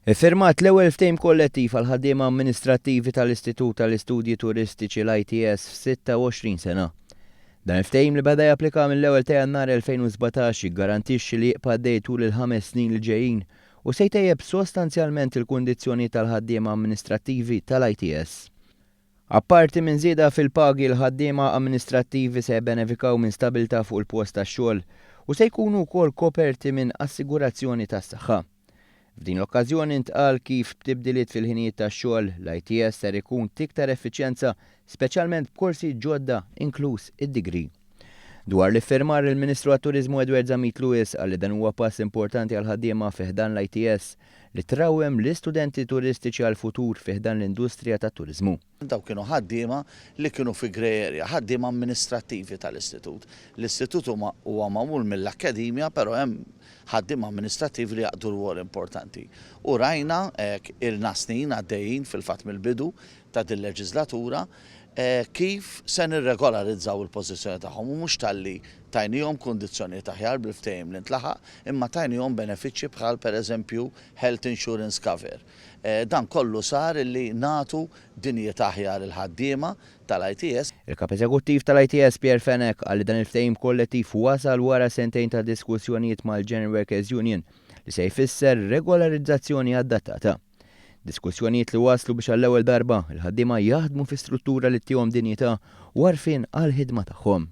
Iffirmat l-ewwel ftehim kollettiv għall-ħaddiema amministrattivi tal-Istitut tal-Istudji Turistiċi l-ITS f'26 sena. Dan il-ftehim li beda japplika mill-ewwel ta' Jannar 2017 jiggarantixxi li jibqa' għaddej tul il-ħames snin li ġejjin u se jtejjeb sostanzjalment il-kundizzjonijiet tal-ħaddiema amministrattivi tal-ITS. Apparti minn żieda fil-pagi l-ħaddiema amministrattivi se jibbenefikaw minn stabilità fuq il-post tax-xogħol u se jkunu wkoll koperti minn assigurazzjoni tas-saħħa. F'din l-okkażjoni ntqal kif b'tibdiliet fil-ħinijiet tax-xogħol, l-ITS ser ikun t'iktar effiċjenza speċjalment b'korsijiet ġodda inkluż id-degree. Dwar l-iffirmar, il-Ministru għat-Turiżmu Edward Zammit Lewis qal li dan huwa pass importanti għall-ħaddiema fi ħdan l-ITS li trawwem l-istudenti turistiċi għall-futur fi ħdan l-industrija tat-turiżmu. Dawk kienu ħaddiema li kienu fi grey area, ħaddiema amministrattivi tal-istitut. L-istitut huwa magħmul mill-akkademja però hemm ħaddiema amministrattivi li jaqdu rwol importanti. U rajna, ilna snin għaddejjin fil-fatt mill-bidu ta' din leġiżlatura, kif se nirregolarizzaw il-pożizzjoni tagħhom u mhux talli tajnihom kundizzjonijiet aħjar bil-ftehim li ntlaħaq, imma tajnihom benefiċċji bħal pereżempju health insurance cover. Dan kollu sar illi nagħtu dinjità aħjar il-ħaddiema tal-ITS. Il-Kap Eżekuttiv tal-ITS Pierre Fenech qal li dan il-ftehim kollettiv wasal wara sentejn ta' diskussjonijiet mal-General Workers Union li se jfisser regolarizzazzjoni adattata. Diskussjonijiet li wasslu biex għall-ewwel darba, il-ħaddiema jaħdmu fi struttura li ttihom dinjità u għarfien għall-ħidma tagħhom.